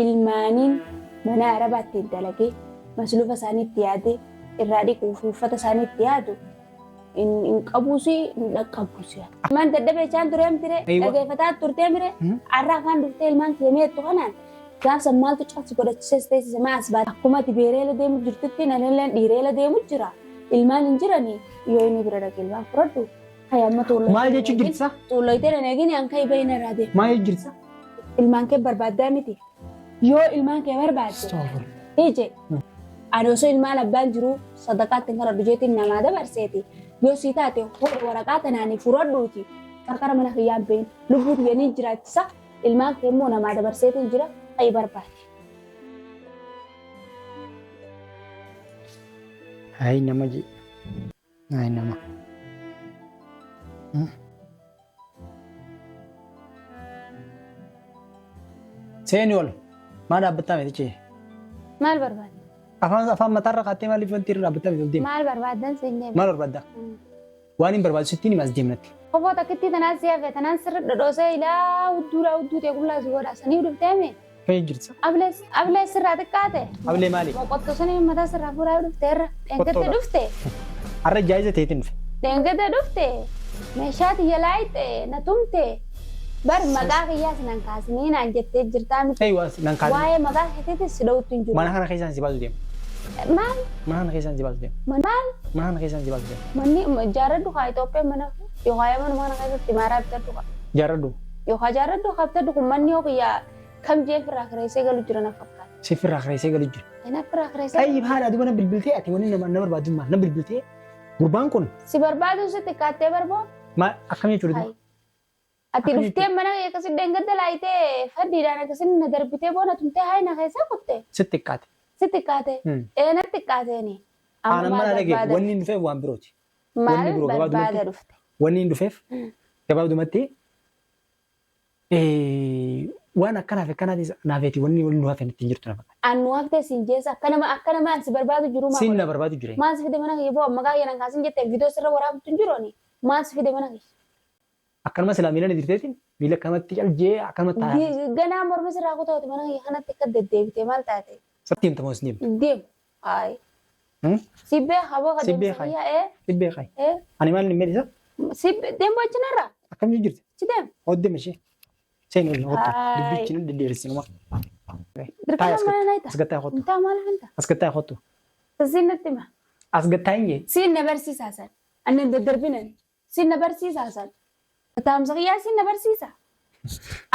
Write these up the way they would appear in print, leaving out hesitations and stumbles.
Ilmaaniin mana Arabaatti dalagee masluufa isaanii itti yaadee irraa dhiquu fi uffata isaanii itti yaadu hin qabuusi hin dhaqqabuusi. Ilmaan dadhabee jechaan turee miti dhageeffataa turtee mire har'a afaan dhuftee ilmaan kee meettu kanaan gaafsa maaltu cabsi godhachiises teessise maa as baate akkuma ati beereela deemu jirtutti anilleen dhiireela deemu jira ilmaan hin jiranii yoo inni bira dhaqe ilmaan fudhadhu Kai amma xuulloo. Maal jechuun jirti sa? Xuulloytee nan eegini an kai bahi narraa deemi. Maal jechuun jirti sa? Ilmaan kee barbaaddaa miti. Yoo ilmaan kee barbaadde. Astaghfirullah. Ije. Ani osoo ilmaan abbaan jiruu sadaqaatti hin kadhadhu jeetiin namaa dabarseeti. Yoo sii taate hodha waraqaa tanaanii furadhuuti. Qarqara mana kiyyaan bahin. Lubbuu tiyya ni jiraachisa. Ilmaan kee immoo namaa dabarseetiin jira. Kai barbaade. Hayi nama je. Ay nama. Seeni ol. Maa dhaabbattaa miti chee? Maal barbaadda? Afaan afaan mataarra kaattee maaliif wanti irra dhaabbattaa miti ol deema? Maal barbaaddan siin jedhe? Maal barbaadda? Waan hin barbaadu sittiin himas deemnatti. Kofoo takkittii tanaan si hafe tanaan sirri dhodhoosee ilaa hudduudhaa hudduu ta'e qullaa si godha. Sanii dhuftee mee? Fayyee jirti. Ablee ablee sirraa xiqqaate. Ablee maali? Boqotto sanii mataa sirraa fuudhaa dhufte irra. Dheengadda Qottoodha. dhufte. Har'a jaayiza ta'eetiin dhufe. Dheengadda dhufte. Meeshaa tiyya laayixxe na tumte. Bar maqaa kiyyaas nan kaasinii naan jettee jirtaa miti. Ei waan nan kaasine. Waa'ee maqaa keetiitis si dhowutti hin jiru. Mana kana keessaan si baasu deema. Maal? Mana kana keessaan si baasu deema. Maal? Mana kana keessaan si baasu deema. Manni jaaradhu kaa Itoophiyaa mana yookaan yaman mana keessatti maaraa bitadhu kaa. Jaaradhu. Yookaan jaaradhu kaa bitadhu kun manni yoo kiyyaa kam jee firraa kireessee galu jira na fakkaata. Si firraa kireessee galu jira. Ena firraa kireessee. Tayyib haadha duba na bilbiltee ati wanni nama na barbaadu maal na bilbiltee gurbaan kun Si barbaadu si xiqqaattee barboo. maal akkam jechuudha duba. Hayi. Ati dhuftee mana kee akkasi dheengadda laayitee faddiidhaan akkasi na darbitee boona tumtee hayi na keessaa kutte. Sitti xiqqaate. Si xiqqaate. Ee na xiqqaateeni. Aan amma na dhagee wanni hin dhufeef waan birooti. Maal Wanni biroo barbaada gabaabdumatti dhufte? wanni hin dhufeef gabaabdumatti waan akkanaaf akkanaatis naafeeti wanni wal nu hafe ittiin jirtu na fakkaata. An nu haftee siin jeessa akka nama akka nama an si barbaadu jiru maa Siin na barbaadu jira. Maal si fide mana kiyya boo maqaa kiyya nan kaasin jettee viidiyoo sirra waraabtu hin jiru ani. Maal si fide mana kiyya? Akkanuma silaa miila na dirteetiin miila akkanumatti cal jee akkanumatti taa'aa. Ganaa mormi sirraa kutaati mana kiyya kanatti akka deddeebitee maal taate? Sitti himta moo sin himtu? Hin deemu. Hayi. Si beeka boo Si deemsa beeka. kiyya ee Si beeka. ee Ani maal hin meedhisa? si deemu achi narraa Akkam jirti? achi deemu. Oddee mishee. Seeni ol hottu. Hayi. Dubbichi nu diddeersinuma. Dirqama mana naayita. As gattaa hottu. Intaa maal finta? As gattaa hottu. Siin natti hima. As gattaa hin jee. Siin na barsiisaa san. Ani hin daddarbinan. Siin na barsiisaa san. Taa'umsa kiyyaa siin na barsiisa.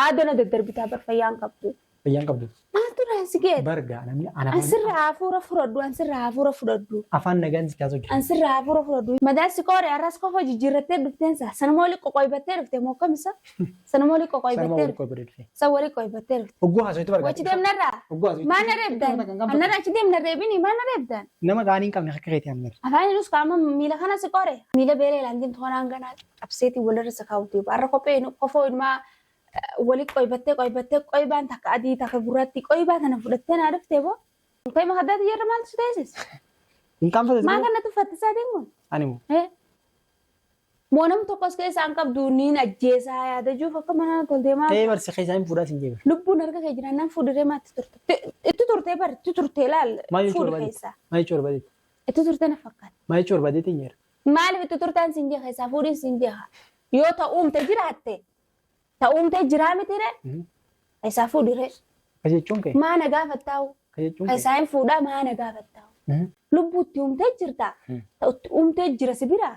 Aada na daddarbitaa bar fayyaan qabdu. Fayyaan qabdu. Maaltu irraa si geete? Bargaa namni ana An sirraa hafuura fudhadhu, an sirraa hafuura fudhadhu. afaan nagaan si kaasuu jira. An sirraa hafuura fudhadhu. Madaa si qoore arras kofa jijjiirrattee dhufteen sa. Sanuma wali qoqoybattee dhufte moo akkam isa? Sanuma wali Sanuma qoqoybattee wal dhufte. qoybadee dhufe. San wali qoqoybattee dhufte. Hogguu haasawaitu bargaa. Wachi deemnarraa? Hogguu haasawaitu. Maa na reebdan? Annarraa achi deemna reebini maa na reebdan? Nama qaanii hin qabne akka keetii amma. Afaan inus qaama miila kana si qore. Miila beela ilaan deemtu kanaan ganaa cabseetii walirra si kaa'u deemu. Har'a kophee kofoo ilmaa wali qoybattee qoybattee qoybaan takka adii takka gurraattii qoybaa tana fudhattee naa dhuftee boo. Koyma makaddaati jirra maaltu si teessise? Hin qaanfate. Maa kana tuffatte isaatiin kun? Ani moo. Moo nam tokko as keessaa hin qabdu niin ajjeesaa yaada jiruuf akka mana tol deemaa. Ta'ee barsi keessaa hin fuudhaa sin jeebi. Lubbuun harka kee jiraan nan fuudhiree maatti turte. Itti turtee bar itti turtee laal Maal jechuu fuudhi barbaade? keessaa. Maal jechuu barbaade? Itti turtee na fakkaata. Maal jechuu barbaadeetiin jira? Maaliif itti turtaan siin jeeqa keessaa fuudhiin siin jeeqa. Yoo ta'uumte jiraatte ta'uumte jiraa miti ree keessaa fuudhi ree. Akkas jechuun kee? Maa na gaafattaa'u? Akkas jechuun kee? Keessaa hin fuudhaa maa na gaafattaa'u? Lubbuu itti uumtee jirta. Ta'utti uumtee jira si biraa.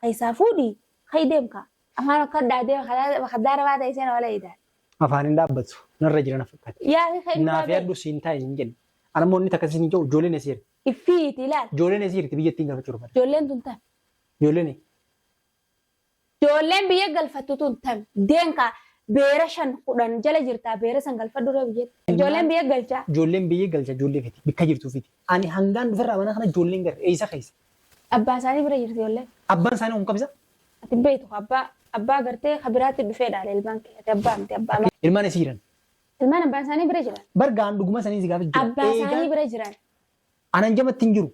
Keessaa fuudhi kai deemka. Afaan akka dhaadee makaddaa rabaa ta'e seen wala idaa. Afaan hin dhaabbatu. Narra jira na fakkaata. Yaa fi kai Naaf yaaddu siin taa'e hin jenne. Ana immoo inni takka siin jedhu ijoolleen asii jirti. Iffiiti ilaal. Ijoolleen asii jirti biyya ittiin gaafachuu barbaada. Ijoolleen tun tami. Ijoolleen Ijoolleen biyya galfattu tun tami. Deenka beera 5 10 jala jirtaa beera san galfadhu ree biyyatti. Ijoolleen biyya galchaa. Ijoolleen biyya galcha ijoollee fiti bikka jirtuu fiti. Ani hangaan dhuferraa mana kana ijoolleen garre eessa keessa? Abbaa isaanii bira jirti ijoolleen. Abbaan isaanii kun qabisa? Ati hin beektu abbaa abbaa gartee ka biraatti dhufee dhaale ilmaan kee ati abbaa miti abbaa maal. Ilmaan eessa jiran? Ilmaan abbaa isaanii bira jiran. Bargaan dhuguma sanii si gaafa jira. Abbaa isaanii bira jiran. Anan jamatti hin jiru.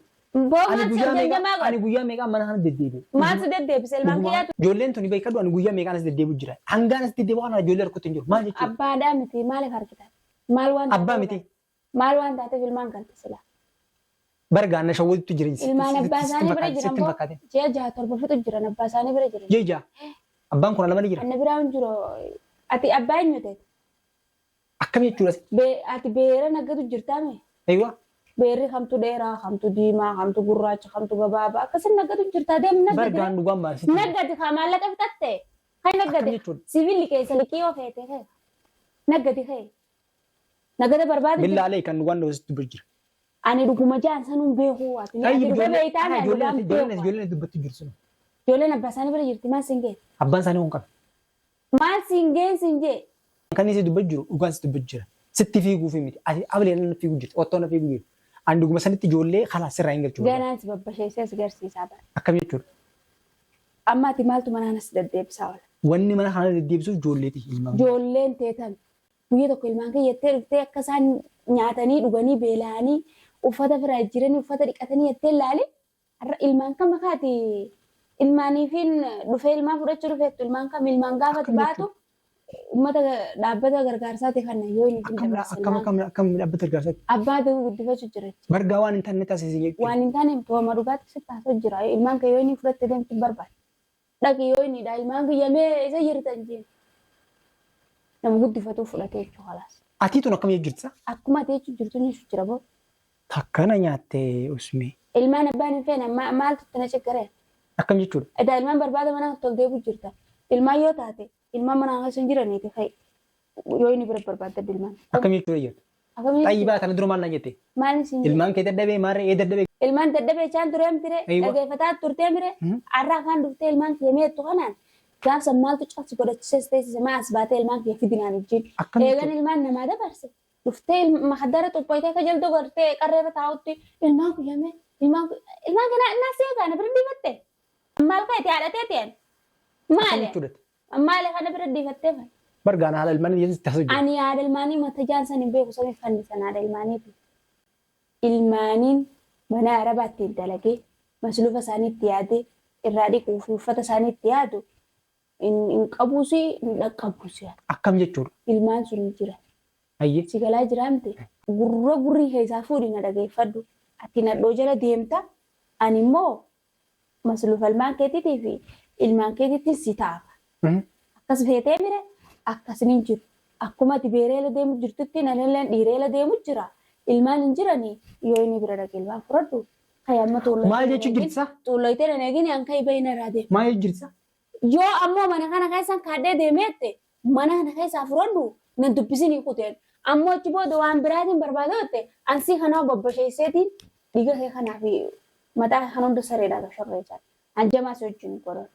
Boo Ani maal si guyyaa meeqa jamaa ani godhe? guyyaa meeqaan mana kana deddeebi'e. Maal si deddeebise ilmaan Dhuguma. kiyyaatu? Ijoolleen tuni beekadhu ani guyyaa meeqaan as deddeebi'u jira. Hangaan as deddeebi'u kana ijoollee harkutti hin jiru. Maal jechuudha? Abbaadhaa miti maaliif harkitan? Maal waan Abbaa taateef miti. Maal waan taateef ilmaan galte silaa? Bargaan na shawwatutu jira. Ilmaan abbaa isaanii bira jiran Sitti boo fakkaate. ji'a 6 7 fixu jiran abbaa isaanii bira jiran. Jeja. Abbaan kun lama ni jira. Anna biraa hin jiru. Ati abbaa eenyu ta'e? Akkam jechuudha? Ati beera naggatu jirtaame? Eeywa. Beerri kamtu dheeraa, kamtu diimaa, kamtu gurraacha, kamtu gabaabaa akkasin naggatu jirtaa deem naggati. Bargaan dhugaan maal sitti? Naggati kaa maallaqa fixatte. Kan Akkam naggate. jechuudha? Sibiilli keessa liqii yoo feete kee. Naggati kee. Naggata barbaadu jirta. Billaalee kan dhugaan dhoosu sitti bira jira. Ani dhuguma jaan sanuun beeku ati. Ati dhuga beektaa mi ani dhugaan Ijoolleen beeku. ijoolleen dubbattu jirtu sun. Ijoolleen abbaa isaanii bira jirti maal siin gee? Abbaan isaanii kun qaba. Maal siin gee siin jee? Kan inni si dubbatu jiru dhugaan si dubbatu jira. Sitti fiiguufi miti. Ati ablee na fiiguu jirti. Ottoo na fiiguu jirti. Ani dhuguma sanitti ijoollee kalaas sirraa hin galchu. Ganaan si babbasheessee si garsiisaa bara. Akkam jechuudha? Amma ati maaltu manaan as deddeebisaa oola? Wanni mana kana deddeebisuuf ijoolleeti ilmaan. Ijoolleen teetan guyya tokko ilmaan kee jettee dhuftee akka isaan nyaatanii dhuganii beela'anii uffata firaa jiranii uffata dhiqatanii jettee ilaali. Har'a ilmaan kam kaati ilmaaniifiin dhufee ilmaan fudhachuu dhufeettu ilmaan kam ilmaan gaafati Akkam baatu uummata dhaabbata gargaarsaati kana yoo inni hin Akkam dabarsin akkam akkam akkam dhaabbata gargaarsaatti. abbaa ta'uu guddifachuu jira. Bargaa waan hin taane taasise jechuudha. Waan hin taane tooma dhugaatti sitti haasoo jira. Ilmaan kee yoo inni fudhatte deemtu hin barbaadu. Dhaqi yoo inni dha ilmaan kiyya mee isa jirtan jeen. Nama guddifatuu fudhatee jechuudha khalaas. Atii tun akkam jirti? Akkuma ati jechuu jirtu ni jira boo. Takkana nyaattee usmee. Ilmaan abbaan hin feene maaltu itti na ciggaree? Akkam jechuudha? Edaa ilmaan barbaada mana tol deebi'u jirta. Ilmaan yoo taate ilmaan mana keessa hin jiraniiti fa'i. Yoo inni bira barbaadde ilmaan. Akkam jechuudha jirtu? Akkam jechuudha? Xayyibaa tana dura maal naan jette? Maal isin jedhe? Ilmaan kee dadhabee maarree ee dadhabee. Ilmaan dadhabee jechaan turee mire Eeywa. dhageeffataa turtee mire har'a afaan dhuftee ilmaan kiyya meettu kanaan gaafsa maaltu cabsi godhachisees teessise maa as baatee ilmaan kiyya fidinaan ijjiin. Akkam Eegan jechuudha? ilmaan namaa dabarse dhuftee makadara xuphoytee akka jaltuu gartee qarreerra taa'utti ilmaan kiyya mee ilmaan ilmaan kana innaa seegaa na bira dhiifatte. Maal ka'eeti haadhatee ta'en? Akkam Maali? jechuudha? Maali kana bira dhiifattee fan? Bargaan haala ilmaan yesus taasisuu jira. Ani haadha ilmaanii mata jaan san hin beeku sami fannisan haadha ilmaaniiti. Ilmaaniin mana arabaatti dalagee masluufa isaanii itti yaadee irraa dhiquu fi uffata isaanii itti yaadu hin qabuusi hin dhaqqabuusi. Akkam jechuudha? Ilmaan sun hin jira. Ayyee. Si galaa jira miti. Gurra gurrii keessaa fuudhi na dhageeffadhu. Ati nadhoo jala deemta. Ani immoo masluufa ilmaan keetiitii fi ilmaan keetiitti si taafa. Akkas feetee mire akkasin hin jiru. Akkuma ati beereela deemu jirtutti nanilleen dhiireela deemu jira. Ilmaan hin jirani yoo inni bira dhaqe ilmaan fudhadhu. Kayamma Maal jechuun jirtisa? Xuulloyitee na eegini an kai bahi narraa deema. Maal jechuun jirtisa? Yoo ammoo mana kana keessan kaadhee deemeette mana kana keessaa fudhadhu nan dubbisinii kuteen. Ammoo achi booda waan biraatiin barbaadootte ansii kanaa babbasheesseetiin dhiiga kee kanaa fi mataa kee kana hunda sareedhaa gashorree jira. Anjamaa si wajjin godhan.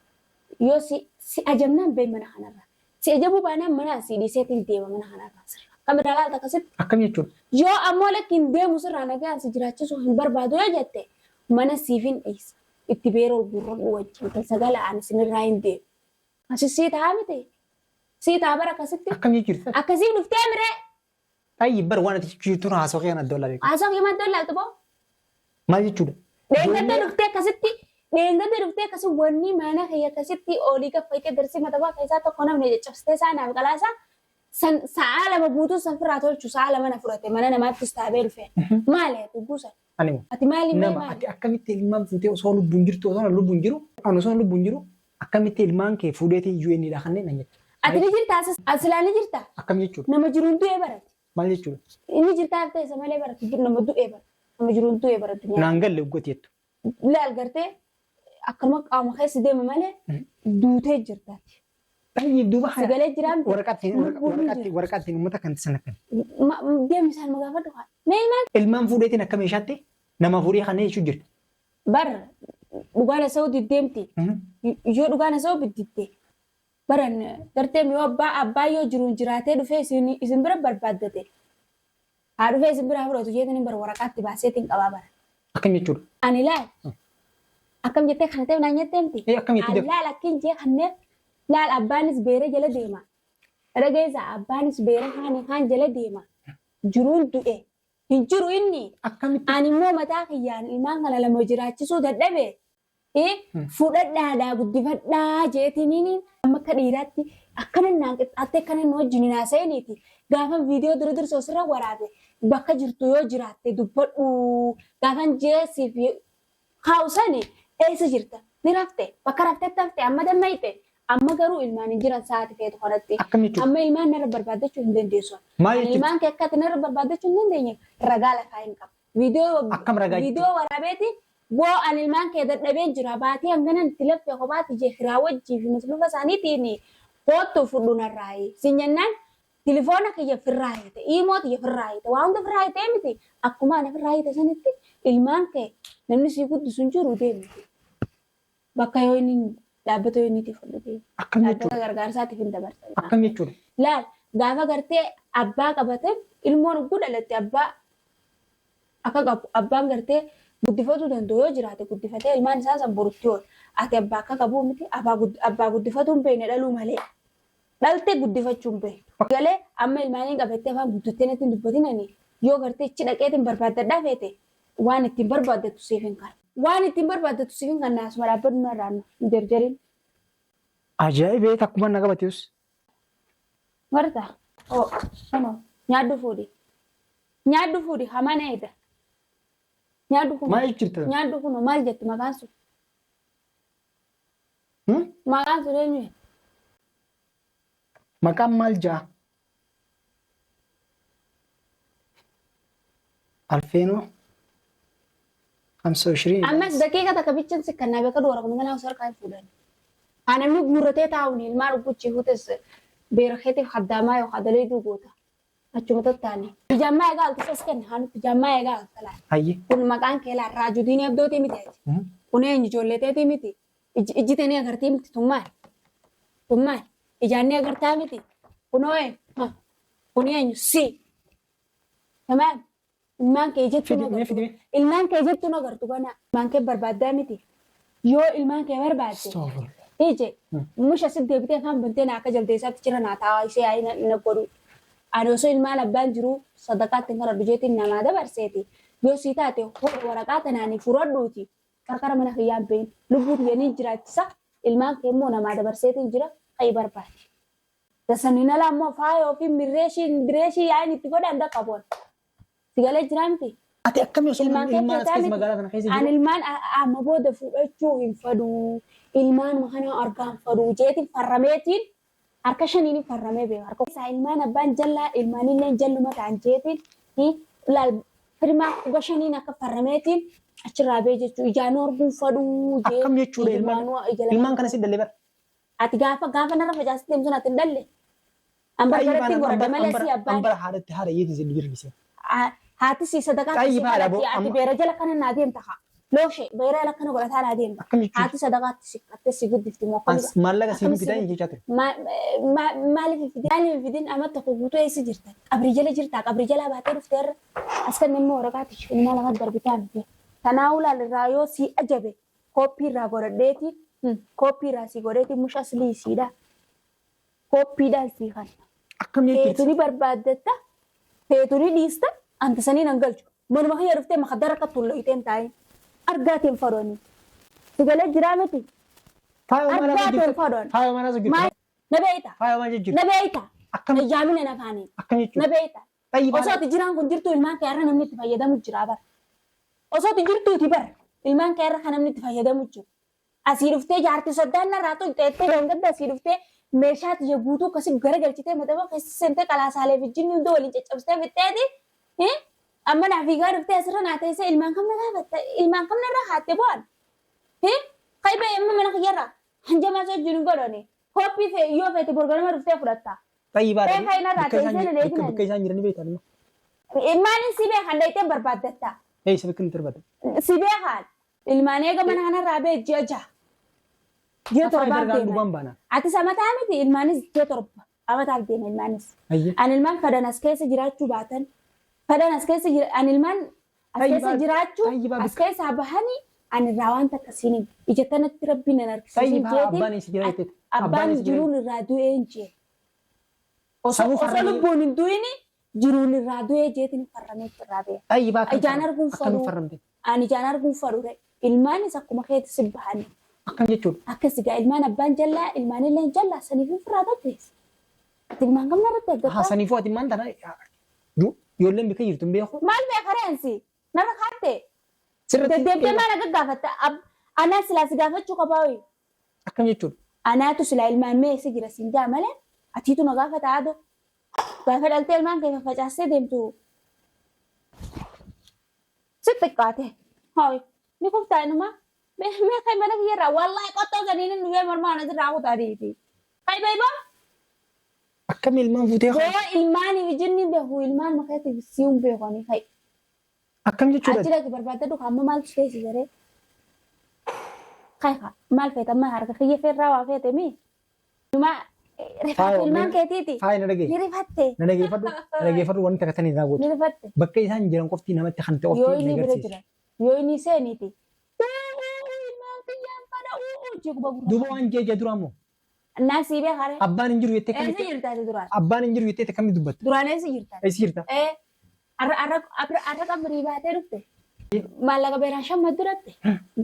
Yoo si ajamnaan bahi mana kanarraa. Si ajabuu baanaan mana si dhiiseetiin deema mana kanarraa sirraa. Kam irraa laalta akkasitti? Akkam jechuudha? Yoo ammoo lakki hin deemu sirraa nagaan si jiraachisuu hin barbaadu yoo jette mana siif hin dhiisa. Itti beeroo gurradhu wajjin kan sagala ani sinirraa hin deemu. Asi sii ta'a miti. Sii ta'a bara akkasitti. Akkam jechuudha? Akkasii dhuftee miree. Xayyib bar waan ati jirtu haasoo kee kana adda wallaa beeku. Haasoo kee maddoo laaltu boo. Maal jechuudha? Dheengadda dhuftee akkasitti dheengadda dhuftee akkasi wanni mana kee akkasitti olii gaffaytee darsii matabaa keessaa tokko namni caccabsitee isaa naaf qalaasaa san sa'a 2 guutuu san firraa tolchu sa'a 2 na fudhate mana namaattis taabee dhufe. Maali ati guusan? Ani moo? Ati maali mee Nama maali? ati akkamitti ilmaan fuutee osoo lubbuun jirtu osoo lubbuun jiru ani osoo lubbuun jiru akkamitti ilmaan kee fuudheetii UN dha kanneen nan jette. Ati ni jirta asilaa ni jirta? Akkam jechuudha? Nama jiruun du'ee barate. Maal jechuudha? Inni jirta haftee isa malee barate nama du'ee barate. Nama jiruun du'ee barate. Naan galle uggati jettu. Laal gartee akkanuma qaama keessa deema malee duutee jirtaati. Xayyib duuba Si galee jiraam. waraqaatti uummata kan tisan akkan. Deemi isaan magaafadhu haa. Mee ilmaan Ilmaan fuudheetiin akka meeshaatti nama fuudhee kanneen jechuu jirti. bar dhugaan isa diddeemti. Yoo dhugaan isa didde baran gartee yoo abbaa yoo jiruun jiraatee dhufee isin bira barbaaddate. Haa dhufee isin bira fudhatu jeetiin bar waraqaatti baaseetiin qabaa bara. Akkam jechuudha? Ani laal akkam jettee kana ta'e naan jettee miti. Akkam jettee Ani laal akkin jee kanneen laal abbaanis beera jala deema. Dhageessa abbaanis beera kaan kaan jala deema. Jiruun du'e hin jiru inni. Akkamitti? Ani immoo mataa kiyyaan ilmaan kana lama jiraachisuu dadhabe. Fudhadhaadhaa guddifadhaa jeetiniin amma akka dhiiraatti akkana naan qixxaattee akkana nu wajjin hin haasa'iniiti. Gaafan viidiyoo dura dursoo sirra waraabe bakka jirtu yoo jiraatte dubbadhu. Gaafan jeesiif kaa'u sani eessa jirta? Ni rafte. Bakka raftetti hafte amma dammayte. Amma garuu ilmaan hin jiran sa'aati feetu kanatti. Akkam jechuudha? Amma ilmaan narra barbaaddachuu hin dandeessu. Maal Ani jechuudha? ilmaan kee akka ati narra barbaaddachuu hin dandeenye ragaa lafaa hin qabu. Viidiyoo Akkam ragaa jechuudha? viidiyoo waraabeeti boo ani ilmaan kee dadhabeen jira baatii hanganan itti laffee kophaatti jee firaa wajjii fi masluufa isaaniitiin koottu fudhu narraayi. Sin jennaan tilifoona kiyya firraa hiite, iimoo tiyya firraa hiite, waa hunda firraa hiitee miti. Akkuma ana firraa hiite sanitti ilmaan kee namni sii guddisu hin jiru deemi. Bakka yoo inni dhaabbata yoo inni itti fudhu deemi. Akkam Dhaabbata jechuudha? gargaarsaatiif hin dabarsan. Akkam jechuudha? Laal gaafa gartee abbaa qabate ilmoon ugguu dhalatte abbaa akka qabu abbaan gartee guddifatuu danda'u yoo jiraate guddifatee ilmaan isaa san borutti oola. Ati abbaa akka qabuu miti abbaa guddifatuu hin beekne dhaluu malee. Dhalte guddifachuu hin beektu. Galee amma ilmaaniin qabattee afaan guuttattee natti hin dubbatin ani yoo gartee ichi dhaqeetiin barbaaddadhaa feete waan ittiin barbaaddattu siif hin kan. Waan ittiin barbaaddattu siif hin kan asuma dhaabbadhu narraa hin jarjarin. Ajaa'ibee takkuma na qabateus. Marta, oh, kunoo nyaadhu fuudhi. Nyaadhu fuudhi hamaan eeda. Nyaadhu kunoo. Maal jechuudha? Nyaadhu kunoo maal jetti maqaan sun? Hmm? Maqaan sun eenyu? Maqaan maal ja'a? Alfeenoo. Hamsa ishirin. Ammas daqiiqa takka bichan si kannaa beeka dhoora kun mana osoo harkaa hin fuudhan. Haa namni guurratee taa'uun ilmaan ubbuchi fuutes beera keetiif haddaamaa yookaan daleeduu goota. Achuma tattaane. Pijaammaa egaa altu sas kenna haa nuti pijaammaa egaa alta laal. Hayye. Kun maqaan kee laal Raajudiinii Abdootii miti ati. Kun eenyu ijoollee teetii miti. Ijji tee ni agartii miti tun maal? Tun maal? Ijaan ni agartaa miti. Kunoo eenyu? Kun eenyu? Si. Tamaam. Ilmaan kee ijatti Fidi, hin mee agartu. fidi mee. Ilmaan kee ijatti hin agartu ganaa. Ilmaan kee barbaaddaa miti. Yoo ilmaan kee barbaadde. Astaghfirullah. Ije musha si deebitee afaan bantee na akka jaldeessaatti jira naa taa'aa ishee yaa'ii na godhu. Ani osoo ilmaan abbaan jiru sadaqaatti hin kadhadhu jeetiin namaa dabarseeti. Yoo sii taate hodha waraqaa tanaanii furadhuuti. Qarqara mana kiyyaan beeyin. Lubbuu tiyya ni jiraachisa. Ilmaan kee immoo namaa dabarseetiin jira. Ka'ii barbaadi. Dasaniin ala ammoo faaya ofii mirreeshii bireeshii yaa'iin itti godhan dhaqqaboon. Si galee jiraa miti? Ati akkamii osoo Ilmaan kee ilmaan as feetaa keessa miti? magaalaa kana keessa Ani jiru? ilmaan amma booda fudhachuu hin fadhu. Ilmaanuma kana argaa hin fadhu. Jeetiin farrameetiin harka shaniin farramee beeku. Harka isaa ilmaan abbaan jallaa ilmaanillee jalluma ta'an jeetiin laal firmaa quba shaniin akka farrameetiin achirraa bee jechuu ijaan arguu hin fadhu. Akkam jechuudha ilmaan ilmaan kana si dhalle bara. Ati gaafa gaafa narra facaasitee deemtu ati hin dhalle. An barbaadatti hin godhadha malee si abbaan. Ambara haadhatti haadha yeeti si jirgise. Haati si sadaqaa Xayyi si haadha kadhatti boo, ati amma- beera jala kana naa deemta haa. Looshee beera jala kana godhataa naa deemta. Akkam jechuudha? Haati sadaqaatti si kadhattee si guddifti moo akkam As maallaqa si akkam fidan jechaa ture. Maaliif hin fidin? Maaliif hin fidin? Amma tokko guutuu eessa jirta? Qabrii jala jirta? Qabrii jalaa baatee dhufte irra. As kan immoo waraqaatti ilmaa lafa darbitaa miti. Tanaa ulaal irraa yoo si ajabe kooppii irraa godhadheeti kooppii irraa si godheeti musha aslii isiidha. Kooppiidhaan sii kana. Akkam jechuudha? Feetu ni barbaaddatta, feetu ni dhiista, anta saniin hin galchu. Manuma kiyya dhuftee makadara akka tulloyitee hin taa'in. Argaateen fadhooni. Si galee jiraa miti? Faaya manaa Argaateen jirtu. fadhoon. Faaya manaa jirtu. Maal? Na beeyta? Faaya manaa jirtu. Na beeyta? Akkam Na jaamina na faaniin. akkam Na jechuudha? beeyta? Xayyi Osoo ati jiraan kun jirtu ilmaan kee irra namni itti fayyadamu jira bara. Osoo ati jirtuuti bara. Ilmaan kee irra kan namni itti fayyadamu jiru. Asii dhuftee jaartii soddaan narraa tuqxeettee dangadda asii dhuftee meeshaa tiyya guutuu akkasii garagalchitee maxxanfa keessa seentee qalaasaalee fi jinni hunda waliin caccabsitee fixxeeti. Amma naa fiigaa dhuftee asirra naa teessee ilmaan kamna gaafatta ilmaan kamna irra haatte bu'an. Kai ba'e amma mana kiyyarraa hanjamaa sochiin hin godhani. Koppii fee yoo feete borganama dhuftee fudhatta. Xayyi baadha. Ee, faayina irraa Bakka isaan teessee jiran laleetiin bakka isaan jiran ni beektaa dhimma. Maaliin si beekan dhayitee barbaaddatta? Ee isa bakka nuti barbaadda. Si beekan ilmaan eega mana kanarraa bee ji'a 6. Ji'a Afaan torbaaf gargaar deeman. dhugaan baana. Atis amataa miti ilmaanis ji'a 7 amataaf deema ilmaanis. Ayyee. Ani ilmaan fadhan as keessa jiraachuu baatan fadhan as keessa jira ani ilmaan as Xayyi keessa baa- jiraachuu xayyi baa as keessaa bahanii ani irraa waan takka siin hin ija tanatti rabbiin nan Xayyi argisiisin baa jeetiin abbaan eessa jira jetteeti? Abbaan abbaan eessa jira? jiruun irraa du'een jee. Osoo Sabuu osoo farramee- lubbuun hin du'ini jiruun irraa du'ee jeetiin farramee irraa ba'e. Xayyi baa akkam Ijaan farramte? arguun Akkamiin fadhu. farramte? Ani ijaan arguun fadhu ta'e ilmaanis akkuma keetti si bahani. Akkam jechuudha? Akkas egaa ilmaan abbaan jallaa ilmaan illee jallaa saniif hin firraa gaggeessa. Ati ilmaan kam narratti Haa eeggatta? saniifuu ati maan tana ijoolleen bika jirtu hin beeku. Maal beeka reensi? Narra kaatte? Sirriitti Deddeebitee maal akka gaafatta? Anaa silaa si gaafachuu qabaa wayii. Akkam jechuudha? Anaatu silaa ilmaan mee eessa jira siin jaa malee atiitu na gaafata haadho. Gaafa dhaltee ilmaan kee faffacaassee deemtu si xiqqaate. Hooyi ni kuftaa inuma. Mee mee kai mana kiyya irraa wallaahi qottoo saniin hin dhufee mormaa ana sirraa kutaa deeti. Kai baybaa. Akkam ilmaan fuutee Boo ilmaanii fi jinniin beeku ilmaan makeetiif si'uun beeku ani kai. Akkam jechuudha? Achi dhaqi barbaadadhu ka amma maaltu teessisa ree? Kai ka maal feeta amma harka kiyya feerraa waa feete mii? Numa rifaatu ilmaan keetiiti. Faaya na dhagaye. Ni rifatte. Na dhageeffadhu. Na dhageeffadhu wanti takka tani irraa gootu. Ni rifatte. Bakka isaan jiran qofti namatti kan ta'e Yoo qofti inni na bira agarsiisa. jira. Yoo inni seeniiti. Ilmaan kiyyaan fada uuu jee guba gurra. Duuba waan jee jee duraa moo? Naan sii beekaa ree? Abbaan hin jiru jettee Eessa akkamitti jirta ati duraan? Abbaan hin jiru jettee akkamitti dubbatta? Duraan eessa jirta? Eessa jirta? Ee arra arra arra arra qabrii baatee dhufte. Maallaqa beeraan shammaddu dhatte.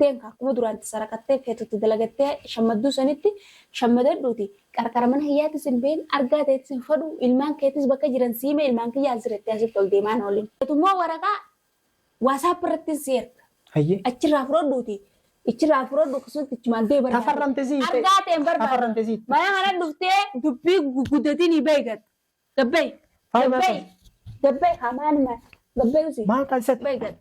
Deemka akkuma duraan itti saraqattee feetutti dalagattee shammadduu sanitti shammadadhuuti qarqara mana kiyyaattis hin behin argaa ta'ettis hin fadhu ilmaan keetis bakka jiran siime ilmaan kiyya as jirettee asitti ol deemaan oolin. Etummoo waraqaa WhatsApp irratti si erga. Hayyee. Achirraa fudhadhuuti. Ichirraa fudhadhu akkasumatti ichumaan deebi barbaade. Tafarramte sii. Argaa ta'e hin barbaadu. Tafarramte sii. Mana kana dhuftee dubbii guddatiin hin beekat. Gabbay. Faaya maal Gabbay. Gabbay hamaan ma. Gabbay usi. Maal taasisate? Beekat.